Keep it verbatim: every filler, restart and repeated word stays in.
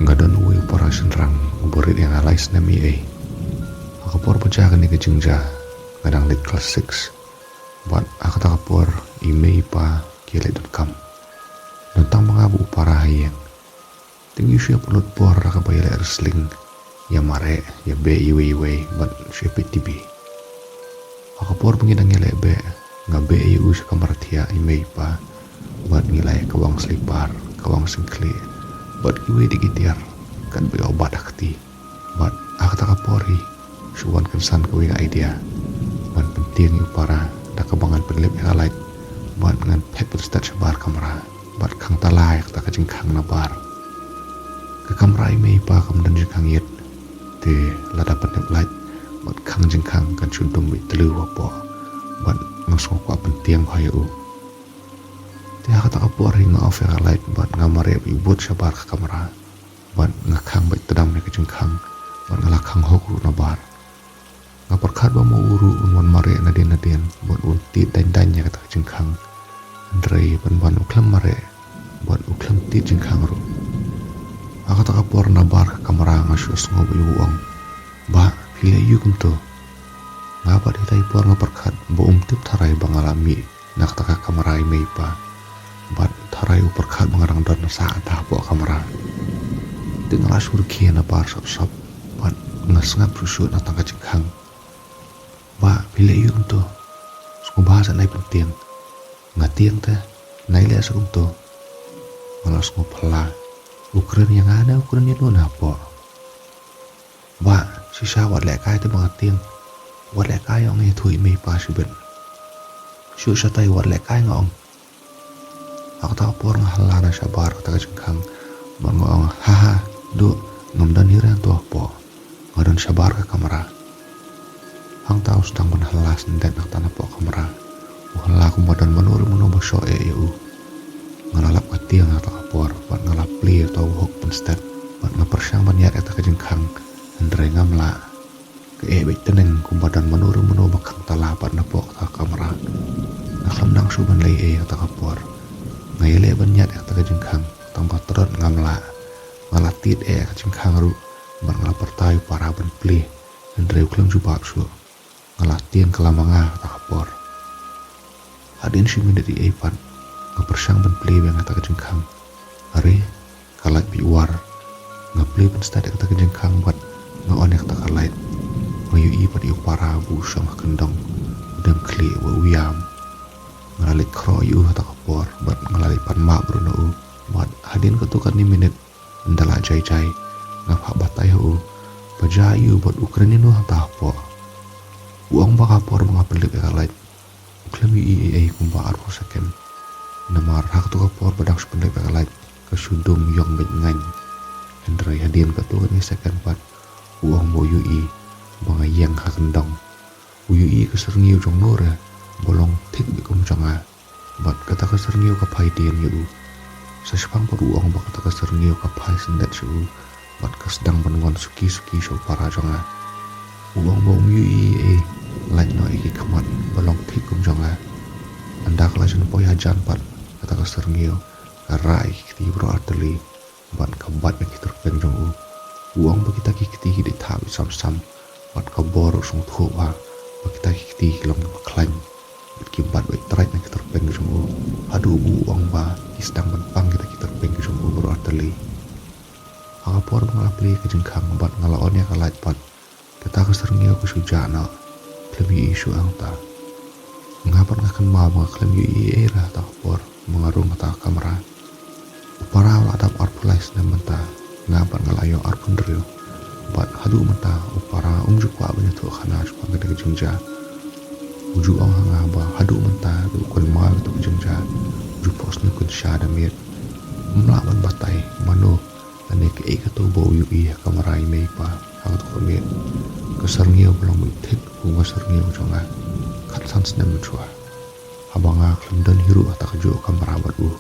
Nga don uwei u para shynrang uba rit ïa nga lai snem ïa ei. Ha ka por ba jia kane ka jingjia nga dang leit klas six. Bad ha kata ka por i mei i pa ki leit donkam. Don tang ma nga bad u para ha ïing. Te ngi shu ïa pynlut por da kaba ïa leh wrestling, ïa mareh, ïa beh iwei iwei bad shu ïa peit T V. Ha ka por ba ngi dang ïa leh beh, nga beh ïa u sha ka mrad thiah i mei i pa. Bad ngi la ïa kawang slipar, kawang sngewkhlieh bad kiwei de ki tiar, katba ïoh bat ha kti. Bad ha kata ka por hi shu wan kynsan kawei ka idea ban pyntieng ïa u para da kaba ngan pynlip ïa ka light bad ngan phek pynstet shabar kamra bad khang tala ïa kata ka jingkhang nabar. Ka kamra i mei i pa kam don jingkhang ïit, te lada pynlip light bad khang jingkhang kan shu dum beit tliw hapoh. Bad nga sngew kwah pyntieng bha ïa u. Te ha kata ka por hi nga off ïa ka light bad nga mareh beit bud shabar ka kamra. Bad nga khang beit tdam ïa ka jingkhang bad nga la khang hok ruh nabar. Nga pyrkhat ba ma u ruh un wan mareh nadien nadien bad un tied daiñ daiñ ïa kata ka jingkhang. Hynrei pynban u khlem mareh bad u khlem tied jingkhang ruh. Ha kata ka por nabar ka kamra nga shu sngew ba u ong, "Bah, phi leh aiu kumto?" Nga pat ita i por nga pyrkhat ba um tip tharai ba nga la mih na kata ka kamra i mei i pa. Bad tharai u pyrkhat ba nga dang don sa kata hapoh kamra. Te nga la shu rkhie nabar sop sop bad nga sngap shuh shuh na tang ka jingkhang. "Bah, phi leh aiu kumto? Sngewbha sa nai pyntieng." Nga tieng te, "Nai leh sa kumto." Nga la sngew phylla. U kren ïa nga ne u kren ïa no na hapoh? "Bah, shisha wat lehkai te ba nga tieng. Wat lehkai, ong ïathuh i mei i pa shibit. Shu shatai, wat lehkai, nga ong." Ha kata ka por nga halla na shabar kata ka jingkhang bad nga ong, "Haha, duh, ngam don hi re hangto hapoh. Nga don shabar ka kamra." Hangta u sdang ban halla syndet na kata napoh kamra. U halla kumba don mano re mano ba shoh eh ïa u. Nga la lap ka tieng ha kata ka por bad nga la plie ïa uta u hok pynstet bad nga pyrshang ban ïaid ïa kata ka jingkhang, hynrei ngam lah. Ka eh beit tneng kumba don mano re mano ba khang tala pat napoh kata ka kamra. Nga khlem nang shuh ban leh ei ha kata ka por. Nga ïaleh ban ïaid ïa kata ka jingkhang, tang ba trot ngam lah. Nga la tied eh ïa ka jingkhang ruh bad nga la pyrta ïa u para ban plie, hynrei u khlem jubab shuh. Nga la tieng khlem ma nga ha kata ka por. Hadien shi minit ïa ei pat nga pyrshang ban plie biang ïa kata ka jingkhang. Are, ka light beit war. Nga plie pynstad ïa kata ka jingkhang bad nga on ïa kata ka light. Nga ïohi pat ïa u para ba u shong ha kyndong, u dem khlieh bad u ïam. Nga la leit khroh ïa u ha kata ka por bad nga la leit pan map ruh na u. Bad hadien katto katne minit, ynda la jai jai, nga phah batai ha u ba jia aiu bad u kren ïano hangta hapoh. U ong ba ka por ba nga pynlip ïa ka light, u khlem ïohi ei ei kumba arphew second. Namar ha kato ka por ba dang shu pynlip ïa ka light, ka shu dum ïong beit ngaiñ. Hynrei hadien katto katne second pat, u ong ba u ïohi ba nga ïeng ha kyndong. U ïohi ka syrngiew jong no re ba long thik beit kum jong nga. Bad kata ka syrngiew ka phai dien ïa u. Sa shiphang pat u ong ba kata ka syrngiew ka phai syndet sha u bad ka sdang ban wan suki suki sha u para jong nga. U ong ba um ïohi ei ei, lait noh ïa ki khmat ba long thik kum jong nga. Ynda ka la jan poi hajan pat, kata ka syrngiew ka rah ïa ki kti baroh artylli bad ka bat ïa ki tyrpeng jong u. U ong ba kita ki kti ki dei thap beit sam sam bad ka bor u sngewthuh bha ba kita ki kti ki long kiba khlaiñ bad ki bat beit trait na ki tyrpeng jong u. Haduh ba u ong ba ki sdang ban pang kita ki tyrpeng jong u baroh artylli. Ha ka por ba nga la plie ka jingkhang bad nga la on ïa ka light pat, kata ka syrngiew ka shu jah noh, khlem ïohi shuh hangta. Nga pat nga kynmaw ba nga khlem ïohi ei ei re ha kata ka por ba nga rung ha kata ka kamra. U para u la dap arphew lai snem mynta, nga pat nga la ïoh arphew hynriew. Bad haduh mynta u para um ju kwah ban ïathuh khana shaphang kane ka jingjia. U ju ong ha nga ba haduh mynta ruh u kynmaw ïa kata ka jingjia, u ju phohsniew kynsha da miet. Um lah ban batai mano lane kaei kato ba u ïohi ha kamra i mei i pa ha kato ka miet. Ka syrngiew ka long beit thik kum ka syrngiew jong nga khatsan snem mynshuwa, haba nga khlem don hi ruh ha kata kajuh ka kamra bad u.